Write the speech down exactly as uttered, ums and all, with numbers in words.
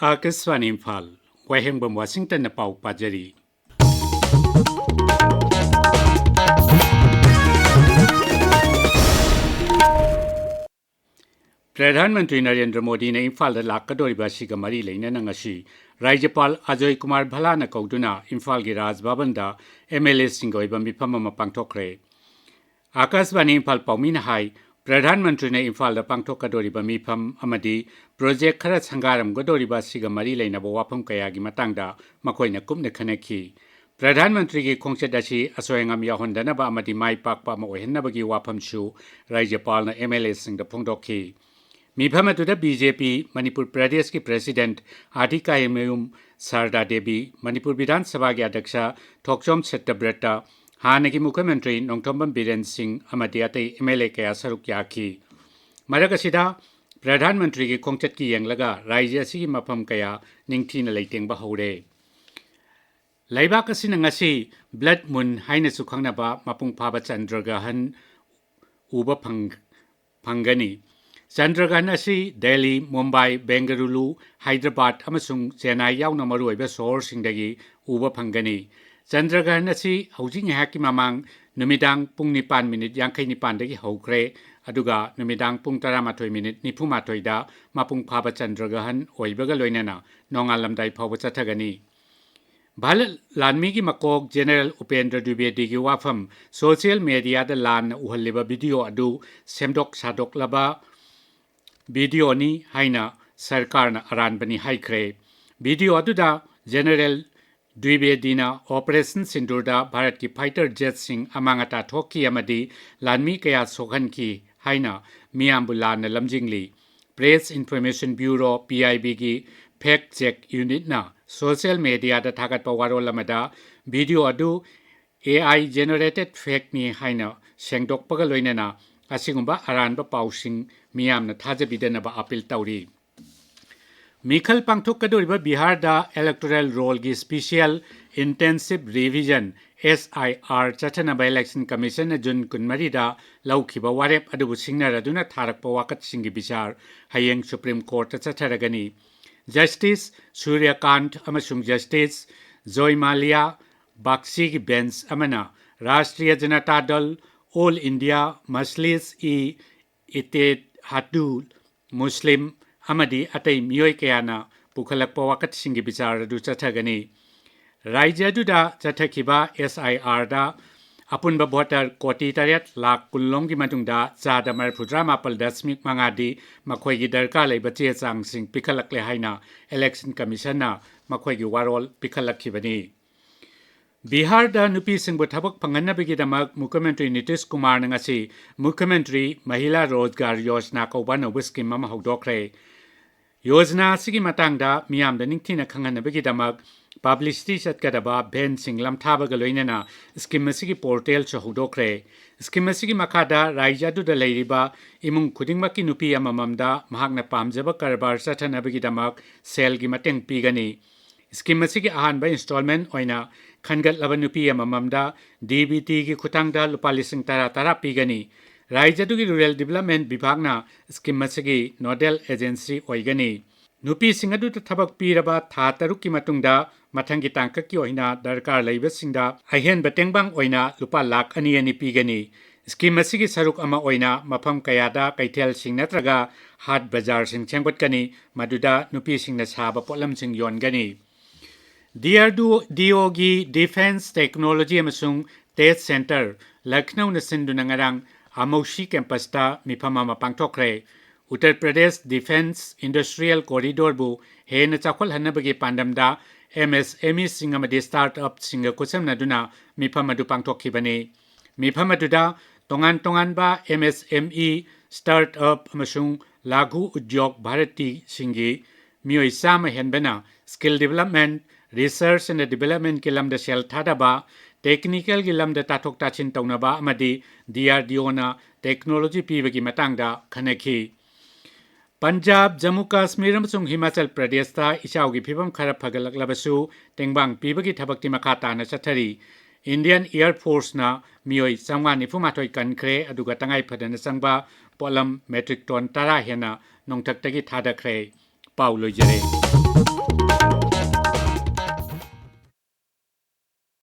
ꯑꯥꯀꯥꯁꯕꯥꯅꯤ ꯏꯝꯐꯥꯜ, ꯋꯥꯍꯦꯡꯕꯝ ꯋꯥꯁꯤꯡꯇꯟꯅ ꯄꯥꯎ ꯄꯥꯖꯔꯤ꯫ ꯄ꯭ꯔꯙꯥꯟ ꯃꯟꯇ꯭ꯔꯤ ꯅꯔꯦꯟꯗ꯭ꯔ ꯃꯣꯗꯤꯅ ꯏꯝꯐꯥꯜꯗ ꯂꯥꯛꯀꯗꯧꯔꯤꯕ ꯑꯁꯤꯒ ꯃꯔꯤ ꯂꯩꯅꯅ ꯉꯁꯤ ꯔꯥꯖ꯭ꯌꯄꯥꯜ ꯑꯖꯣꯏ ꯀꯨꯃꯥꯔ ꯚꯜꯂꯥꯅ ꯀꯧꯗꯨꯅ ꯏꯝꯐꯥꯜꯒꯤ ꯔꯥꯖ ꯚꯕꯟꯗ ꯑꯦꯝ ꯑꯦꯜ ꯑꯦꯁꯤꯡꯒ ꯑꯣꯏꯕ ꯃꯤꯐꯝ ꯑꯃ ꯄꯥꯡꯊꯣꯛꯈ꯭ꯔꯦ꯫ ꯑꯥꯀꯥꯁꯕꯥꯅꯤ ꯏꯝꯐꯥꯜ ꯄꯥꯎꯃꯤꯅ ꯍꯥꯏ, ꯄ꯭ꯔꯙꯥꯟ ꯃꯟꯇ꯭ꯔꯤꯅ ꯏꯝꯐꯥꯜꯗ ꯄꯥꯡꯊꯣꯛꯀꯗꯧꯔꯤꯕ ꯃꯤꯐꯝ ꯑꯃꯗꯤ ꯄ꯭ꯔꯣꯖꯦꯛ ꯈꯔ ꯁꯪꯒꯥꯔꯝꯒꯗꯧꯔꯤꯕ ꯑꯁꯤꯒ ꯃꯔꯤ ꯂꯩꯅꯕ ꯋꯥꯐꯝ ꯀꯌꯥꯒꯤ ꯃꯇꯥꯡꯗ ꯃꯈꯣꯏꯅ ꯀꯨꯞꯅ ꯈꯟꯅꯈꯤ꯫ ꯄ꯭ꯔꯙꯥꯟ ꯃꯟꯇ꯭ꯔꯤꯒꯤ ꯈꯣꯡꯆꯠ ꯑꯁꯤ ꯑꯁꯣꯏ ꯑꯉꯥꯝ ꯌꯥꯎꯍꯟꯗꯅꯕ ꯑꯃꯗꯤ ꯃꯥꯏ ꯄꯥꯛꯄ ꯑꯃ ꯑꯣꯏꯍꯟꯅꯕꯒꯤ ꯋꯥꯐꯝꯁꯨ ꯔꯥꯖ꯭ꯌꯄꯥꯜꯅ ꯑꯦꯝ ꯑꯦꯜ ꯑꯦꯁꯤꯡꯗ ꯐꯣꯡꯗꯣꯛꯈꯤ꯫ ꯃꯤꯐꯝ ꯑꯗꯨꯗ ꯕꯤ ꯖꯦ ꯄꯤ ꯃꯅꯤꯄꯨꯔ ꯄ꯭ꯔꯗꯦꯁꯀꯤ ꯄ꯭ꯔꯦꯁꯤꯗꯦꯟꯠ ꯑꯥꯔꯗꯤꯀꯥꯌꯨꯃꯌꯨꯝ ꯁꯥꯔꯗꯥ ꯗꯦꯕꯤ, ꯃꯅꯤꯄꯨꯔ ꯕꯤꯙꯥꯟ ꯁꯚꯥꯒꯤ ꯑꯗ꯭ꯌꯛꯁ ꯊꯣꯛꯆꯣꯝ ꯁꯠꯇꯕ꯭ꯔꯇ, ꯍꯥꯟꯅꯒꯤ ꯃꯨꯈ꯭ꯌ ꯃꯟꯇ꯭ꯔꯤ ꯅꯣꯡꯊꯣꯝꯕꯝ ꯕꯤꯔꯦꯟ ꯁꯤꯡ ꯑꯃꯗꯤ ꯑꯇꯩ ꯑꯦꯝ ꯑꯦꯜ ꯑꯦ ꯀꯌꯥ ꯁꯔꯨꯛ ꯌꯥꯈꯤ꯫ ꯃꯔꯛ ꯑꯁꯤꯗ ꯄ꯭ꯔꯙꯥꯟ ꯃꯟꯇ꯭ꯔꯤꯒꯤ ꯈꯣꯡꯆꯠꯀꯤ ꯌꯦꯡꯂꯒ ꯔꯥꯖ꯭ꯌ ꯑꯁꯤꯒꯤ ꯃꯐꯝ ꯀꯌꯥ ꯅꯤꯡꯊꯤꯅ ꯂꯩꯇꯦꯡꯕ ꯍꯧꯔꯦ꯫ ꯂꯩꯕꯥꯛ ꯑꯁꯤꯅ ꯉꯁꯤ ꯕ꯭ꯂꯗ ꯃꯨꯟ ꯍꯥꯏꯅꯁꯨ ꯈꯪꯅꯕ ꯃꯄꯨꯡ ꯐꯥꯕ ꯆꯟꯗ꯭ꯔꯒ꯭ꯔꯍꯟ ꯎꯕ ꯐꯪ-, ꯐꯪꯒꯅꯤ꯫ ꯆꯟꯗ꯭ꯔꯒ꯭ꯔꯍꯟ ꯑꯁꯤ ꯗꯦꯜꯂꯤ, ꯃꯨꯝꯕꯥꯏ, ꯕꯦꯡꯒꯂꯨꯔꯨ, ꯍꯥꯏꯗ꯭ꯔꯕꯥꯗ ꯑꯃꯁꯨꯡ ꯆꯦꯟꯅꯥꯏ ꯌꯥꯎꯅ ꯃꯔꯨꯑꯣꯏꯕ ꯁꯣꯍꯔꯁꯤꯡꯗꯒꯤ ꯎꯕ ꯐꯪꯒꯅꯤ꯫ ꯆꯟꯗ꯭ꯔꯒ꯭ꯔꯍꯟ ꯑꯁꯤ ꯍꯧꯖꯤꯛ ꯉꯥꯏꯍꯥꯛꯀꯤ ꯃꯃꯥꯡ ꯅꯨꯃꯤꯗꯥꯡ ꯄꯨꯡ ꯅꯤꯄꯥꯟ ꯃꯤꯅꯤꯠ ꯌꯥꯡꯈꯩ ꯅꯤꯄꯥꯟꯗꯒꯤ ꯍꯧꯈ꯭ꯔꯦ, ꯑꯗꯨꯒ ꯅꯨꯃꯤꯗꯥꯡ ꯄꯨꯡ ꯇꯔꯥꯃꯥꯊꯣꯏ ꯃꯤꯅꯤꯠ ꯅꯤꯐꯨ ꯃꯥꯊꯣꯏꯗ ꯃꯄꯨꯡ ꯐꯥꯕ ꯆꯟꯗ꯭ꯔꯒ꯭ꯔꯍꯟ ꯑꯣꯏꯕꯒ ꯂꯣꯏꯅꯅ ꯅꯣꯡꯉꯥꯜꯂꯝꯗꯥꯏ ꯐꯥꯎꯕ ꯆꯠꯊꯒꯅꯤ꯫ ꯚꯥꯔꯠ ꯂꯥꯟꯃꯤꯒꯤ ꯃꯀꯣꯛ ꯖꯦꯅꯦꯔꯦꯜ ꯎꯄꯦꯟꯗ꯭ꯔ ꯗ꯭ꯋꯤꯕꯦꯗꯤꯒꯤ ꯋꯥꯐꯝ ꯁꯣꯁꯤꯌꯦꯜ ꯃꯦꯗꯤꯌꯥꯗ ꯂꯥꯟꯅ ꯎꯍꯜꯂꯤꯕ ꯚꯤꯗꯤꯑꯣ ꯑꯗꯨ ꯁꯦꯝꯗꯣꯛ ꯁꯥꯗꯣꯛꯂꯕ ꯚꯤꯗꯤꯑꯣꯅꯤ ꯍꯥꯏꯅ ꯁꯔꯀꯥꯔꯅ ꯑꯔꯥꯟꯕꯅꯤ ꯍꯥꯏꯈ꯭ꯔꯦ꯫ ꯚꯤꯗꯤꯑꯣ ꯑꯗꯨꯗ ꯖꯦꯅꯦꯔꯦꯜ ꯗ꯭ꯋꯤꯕꯦꯗꯤꯅ ꯑꯣꯄꯔꯦꯁꯟ ꯁꯤꯟꯗꯨꯔꯗ ꯚꯥꯔꯠꯀꯤ ꯐꯥꯏꯇꯔ ꯖꯦꯠꯁꯤꯡ ꯑꯃꯥꯡ ꯑꯇꯥ ꯊꯣꯛꯈꯤ ꯑꯃꯗꯤ ꯂꯥꯟꯃꯤ ꯀꯌꯥ ꯁꯣꯛꯍꯟꯈꯤ ꯍꯥꯏꯅ ꯃꯤꯌꯥꯝꯕꯨ ꯂꯥꯟꯅ ꯂꯝꯖꯤꯡꯂꯤ꯫ Press information bureau, P I ꯕꯤꯒꯤ ꯐꯦꯛ ꯆꯦꯛ ꯌꯨꯅꯤꯠꯅ ꯁꯣꯁꯤꯌꯦꯜ ꯃꯦꯗꯤꯌꯥꯗ ꯊꯥꯒꯠꯄ ꯋꯥꯔꯣꯜ ꯑꯃꯗ ꯚꯤꯗꯤꯑꯣ ꯑꯗꯨ ꯑꯦ ꯑꯥꯏ ꯖꯦꯅꯦꯔꯦꯇꯦꯗ ꯐꯦꯛꯅꯤ ꯍꯥꯏꯅ ꯁꯦꯡꯗꯣꯛꯄꯒ ꯂꯣꯏꯅꯅ ꯑꯁꯤꯒꯨꯝꯕ ꯑꯔꯥꯟꯕ ꯄꯥꯎꯁꯤꯡ ꯃꯤꯌꯥꯝꯅ ꯊꯥꯖꯕꯤꯗꯅꯕ ꯑꯥꯄꯤꯜ ꯇꯧꯔꯤ꯫ ꯃꯤꯈꯜ ꯄꯥꯡꯊꯣꯛꯀꯗꯧꯔꯤꯕ ꯕꯤꯍꯥꯔꯗ ꯏꯂꯦꯛꯇꯣꯔꯦꯜ ꯔꯣꯜꯒꯤ ꯁ꯭ꯄꯤꯁꯤꯌꯦꯜ ꯏꯟꯇꯦꯟꯁꯤꯚ ꯔꯤꯚꯤꯖꯟ, ꯑꯦꯁ ꯑꯥꯏ ꯑꯥꯔ, ꯆꯠꯊꯅꯕ ꯏꯂꯦꯛꯁꯟ ꯀꯃꯤꯁꯟꯅ ꯖꯨꯟ ꯀꯨꯟꯃꯔꯤꯗ ꯂꯧꯈꯤꯕ ꯋꯥꯔꯦꯞ ꯑꯗꯨꯕꯨ ꯁꯤꯡꯅꯔꯗꯨꯅ ꯊꯥꯔꯛꯄ ꯋꯥꯀꯠꯁꯤꯡꯒꯤ ꯕꯤꯆꯥꯔ ꯍꯌꯦꯡ ꯁꯨꯄ꯭ꯔꯤꯝ ꯀꯣꯔꯠꯇ ꯆꯠꯊꯔꯒꯅꯤ꯫ ꯖꯁꯇꯤꯁ ꯁꯨꯔ꯭ꯌꯀꯥꯟꯠ ꯑꯃꯁꯨꯡ ꯖꯁꯇꯤꯁ ꯖꯣꯏꯃꯥꯂꯤꯌꯥ ꯕꯥꯛꯁꯤꯒꯤ ꯕꯦꯟꯆ ꯑꯃꯅ ꯔꯥꯁꯇ꯭ꯔꯤꯌ ꯖꯅꯇꯥ ꯗꯜ, ꯑꯣꯜ ꯏꯟꯗꯤꯌꯥ ꯃꯁꯂꯤꯁ ꯏ ꯏꯇꯦꯍꯥꯗꯨꯜ ꯃꯨꯁꯂꯤꯝ ꯑꯃꯗꯤ ꯑꯇꯩ ꯃꯤꯑꯣꯏ ꯀꯌꯥꯅ ꯄꯨꯈꯠꯂꯛꯄ ꯋꯥꯀꯠꯁꯤꯡꯒꯤ ꯕꯤꯆꯥꯔ ꯑꯗꯨ ꯆꯠꯊꯒꯅꯤ꯫ ꯔꯥꯖ꯭ꯌ ꯑꯗꯨꯗ ꯆꯠꯊꯈꯤꯕ ꯑꯦꯁ ꯑꯥꯏ ꯑꯥꯔꯗ ꯑꯄꯨꯟꯕ ꯚꯣꯇꯔ ꯀꯣꯇꯤ ꯇꯔꯦꯠ ꯂꯥꯈ ꯀꯨꯟ ꯂꯣꯝꯒꯤ ꯃꯅꯨꯡꯗ ꯆꯥꯗ ꯃꯔꯤꯐꯨꯇꯔꯥ ꯃꯥꯄꯜ ꯗꯁꯃꯤꯛ ꯃꯉꯥꯗꯤ ꯃꯈꯣꯏꯒꯤ ꯗꯔꯀꯥꯔ ꯂꯩꯕ ꯆꯦ ꯆꯥꯡꯁꯤꯡ ꯄꯤꯈꯠꯂꯛꯂꯦ ꯍꯥꯏꯅ ꯏꯂꯦꯛꯁꯟ ꯀꯃꯤꯁꯟꯅ ꯃꯈꯣꯏꯒꯤ ꯋꯥꯔꯣꯜ ꯄꯤꯈꯠꯂꯛꯈꯤꯕꯅꯤ꯫ ꯕꯤꯍꯥꯔꯗ ꯅꯨꯄꯤꯁꯤꯡꯕꯨ ꯊꯕꯛ ꯐꯪꯍꯟꯅꯕꯒꯤꯗꯃꯛ ꯃꯨꯈ꯭ꯌꯃꯟꯇ꯭ꯔꯤ ꯅꯤꯇꯤꯁ ꯀꯨꯃꯥꯔꯅ ꯉꯁꯤ ꯃꯨꯈ꯭ꯌꯃꯟꯇ꯭ꯔꯤ ꯃꯍꯤꯂꯥ ꯔꯣꯖꯒꯥꯔ ꯌꯣꯖꯅꯥ ꯀꯧꯕ ꯑꯅꯧꯕ ꯁ꯭ꯀꯤꯝ ꯑꯃ ꯍꯧꯗꯣꯛꯈ꯭ꯔꯦ꯫ ꯌꯣꯖꯅꯥ ꯑꯁꯤꯒꯤ ꯃꯇꯥꯡꯗ ꯃꯤꯌꯥꯝꯗ ꯅꯤꯡꯊꯤꯅ ꯈꯪꯍꯟꯅꯕꯒꯤꯗꯃꯛ ꯄꯕ꯭ꯂꯤꯁꯤꯇꯤ ꯆꯠꯀꯗꯕ ꯚꯦꯟꯁꯤꯡ ꯂꯝꯊꯥꯕꯒ ꯂꯣꯏꯅꯅ ꯁ꯭ꯀꯤꯝ ꯑꯁꯤꯒꯤ ꯄꯣꯔꯇꯦꯜꯁꯨ ꯍꯧꯗꯣꯛꯈ꯭ꯔꯦ꯫ ꯁ꯭ꯀꯤꯝ ꯑꯁꯤꯒꯤ ꯃꯈꯥꯗ ꯔꯥꯖ꯭ꯌ ꯑꯗꯨꯗ ꯂꯩꯔꯤꯕ ꯏꯃꯨꯡ ꯈꯨꯗꯤꯡꯃꯛꯀꯤ ꯅꯨꯄꯤ ꯑꯃꯃꯝꯗ ꯃꯍꯥꯛꯅ ꯄꯥꯝꯖꯕ ꯀꯔꯕꯥꯔ ꯆꯠꯊꯅꯕꯒꯤꯗꯃꯛ ꯁꯦꯜꯒꯤ ꯃꯇꯦꯡ ꯄꯤꯒꯅꯤ꯫ ꯁ꯭ꯀꯤꯝ ꯑꯁꯤꯒꯤ ꯑꯍꯥꯟꯕ ꯏꯟꯁꯇꯣꯜꯃꯦꯟ ꯑꯣꯏꯅ ꯈꯟꯒꯠꯂꯕ ꯅꯨꯄꯤ ꯑꯃꯃꯝꯗ ꯗꯤ ꯕꯤ ꯇꯤꯒꯤ ꯈꯨꯠꯊꯥꯡꯗ ꯂꯨꯄꯥ ꯂꯤꯁꯤꯡ ꯇꯔꯥ ꯇꯔꯥ ꯄꯤꯒꯅꯤ꯫ ꯔꯥꯖ꯭ꯌ ꯑꯗꯨꯒꯤ ꯔꯨꯔꯦꯜ ꯗꯤꯕꯂꯞꯃꯦꯟ ꯕꯤꯚꯥꯒꯅ ꯁ꯭ꯀꯤꯝ ꯑꯁꯤꯒꯤ ꯅꯣꯗꯦꯜ ꯑꯦꯖꯦꯟꯁꯤ ꯑꯣꯏꯒꯅꯤ꯫ ꯅꯨꯄꯤꯁꯤꯡ ꯑꯗꯨꯗ ꯊꯕꯛ ꯄꯤꯔꯕ ꯊꯥ ꯇꯔꯨꯛꯀꯤ ꯃꯇꯨꯡꯗ ꯃꯊꯪꯒꯤ ꯇꯥꯡꯀꯛꯀꯤ ꯑꯣꯏꯅ ꯗꯔꯀꯥꯔ ꯂꯩꯕꯁꯤꯡꯗ ꯑꯍꯦꯟꯕ ꯇꯦꯡꯕꯥꯡ ꯑꯣꯏꯅ ꯂꯨꯄꯥ ꯂꯥꯈ ꯑꯅꯤ ꯑꯅꯤ ꯄꯤꯒꯅꯤ꯫ ꯁ꯭ꯀꯤꯝ ꯑꯁꯤꯒꯤ ꯁꯔꯨꯛ ꯑꯃ ꯑꯣꯏꯅ ꯃꯐꯝ ꯀꯌꯥꯗ ꯀꯩꯊꯦꯜꯁꯤꯡ ꯅꯠꯇ꯭ꯔꯒ ꯍꯥꯠ ꯕꯖꯥꯔꯁꯤꯡ ꯁꯦꯝꯒꯠꯀꯅꯤ, ꯃꯗꯨꯗ ꯅꯨꯄꯤꯁꯤꯡꯅ ꯁꯥꯕ ꯄꯣꯠꯂꯝꯁꯤꯡ ꯌꯣꯟꯒꯅꯤ꯫ ꯗꯤ ꯑꯥꯔ ꯗꯤ ꯑꯣꯒꯤ ꯗꯤꯐꯦꯟꯁ ꯇꯦꯛꯅꯣꯂꯣꯖꯤ ꯑꯃꯁꯨꯡ ꯇꯦꯁ ꯁꯦꯟꯇꯔ, ꯂꯈꯅꯧꯅ ꯁꯤꯟꯗꯨꯅ ꯉꯔꯥꯡ ꯑꯃꯧꯁꯤ ꯀꯦꯝꯄꯁꯇ ꯃꯤꯐꯝ ꯑꯃ ꯄꯥꯡꯊꯣꯛꯈ꯭ꯔꯦ꯫ ꯎꯠꯇꯔ ꯄ꯭ꯔꯗꯦꯁ ꯗꯤꯐꯦꯟꯁ ꯏꯟꯗꯁꯇ꯭ꯔꯤꯌꯦꯜ ꯀꯣꯔꯤꯗꯣꯔꯕꯨ ꯍꯦꯟꯅ ꯆꯥꯎꯈꯠꯍꯟꯅꯕꯒꯤ ꯄꯥꯟꯗꯝꯗ ꯑꯦꯝ ꯑꯦꯁ ꯑꯦꯝ ꯏꯁꯤꯡ ꯑꯃꯗꯤ ꯁ꯭ꯇꯥꯔꯠ ꯑꯞꯁꯤꯡꯒ ꯈꯨꯠꯁꯝꯅꯗꯨꯅ ꯃꯤꯐꯝ ꯑꯗꯨ ꯄꯥꯡꯊꯣꯛꯈꯤꯕꯅꯤ꯫ ꯃꯤꯐꯝ ꯑꯗꯨꯗ ꯇꯣꯉꯥꯟ ꯇꯣꯉꯥꯟꯕ ꯑꯦꯝ ꯑꯦꯁ ꯑꯦꯝ ꯏ, ꯁ꯭ꯇꯥꯔꯠ ꯑꯞ ꯑꯃꯁꯨꯡ ꯂꯥꯘꯨ ꯎꯗ꯭ꯌꯣꯛ ꯚꯥꯔꯇꯤꯁꯤꯡꯒꯤ ꯃꯤꯑꯣꯏ ꯆꯥꯝꯃ ꯍꯦꯟꯕꯅ ꯁ꯭ꯀꯤꯜ ꯗꯤꯕꯂꯞꯃꯦꯟ, ꯔꯤꯁꯔꯆ ꯑꯦꯟ ꯗꯤꯕꯂꯞꯃꯦꯟꯒꯤ ꯂꯝꯗ ꯁꯦꯜ ꯊꯥꯗꯕ, ꯇꯦꯛꯅꯤꯀꯦꯜꯒꯤ ꯂꯝꯗ ꯇꯥꯊꯣꯛ ꯇꯥꯁꯤꯟ ꯇꯧꯅꯕ ꯑꯃꯗꯤ ꯗꯤ ꯑꯥꯔ ꯗꯤ ꯑꯣꯅ ꯇꯦꯛꯅꯣꯂꯣꯖꯤ ꯄꯤꯕꯒꯤ ꯃꯇꯥꯡꯗ ꯈꯟꯅꯈꯤ꯫ ꯄꯟꯖꯥꯕ, ꯖꯝꯃꯨ ꯀꯥꯁꯃꯤꯔ ꯑꯃꯁꯨꯡ ꯍꯤꯃꯥꯆꯜ ꯄ꯭ꯔꯗꯦꯁꯇ ꯏꯆꯥꯎꯒꯤ ꯐꯤꯕꯝ ꯈꯔ ꯐꯒꯠꯂꯛꯂꯕꯁꯨ ꯇꯦꯡꯕꯥꯡ ꯄꯤꯕꯒꯤ ꯊꯕꯛꯇꯤ ꯃꯈꯥ ꯇꯥꯅ ꯆꯠꯊꯔꯤ꯫ ꯏꯟꯗꯤꯌꯟ ꯑꯦꯌꯔ ꯐꯣꯔꯁꯅ ꯃꯤꯑꯣꯏ ꯆꯥꯝꯃꯉꯥ ꯅꯤꯐꯨ ꯃꯥꯊꯣꯏ ꯀꯟꯈ꯭ꯔꯦ, ꯑꯗꯨꯒ ꯇꯉꯥꯏ ꯐꯗꯅ ꯆꯪꯕ ꯄꯣꯠꯂꯝ ꯃꯦꯇ꯭ꯔꯤꯛ ꯇꯣꯟ ꯇꯔꯥ ꯍꯦꯟꯅ ꯅꯣꯡꯊꯛꯇꯒꯤ ꯊꯥꯗꯈ꯭ꯔꯦ꯫ ꯄꯥꯎ ꯂꯣꯏꯖꯔꯦ꯫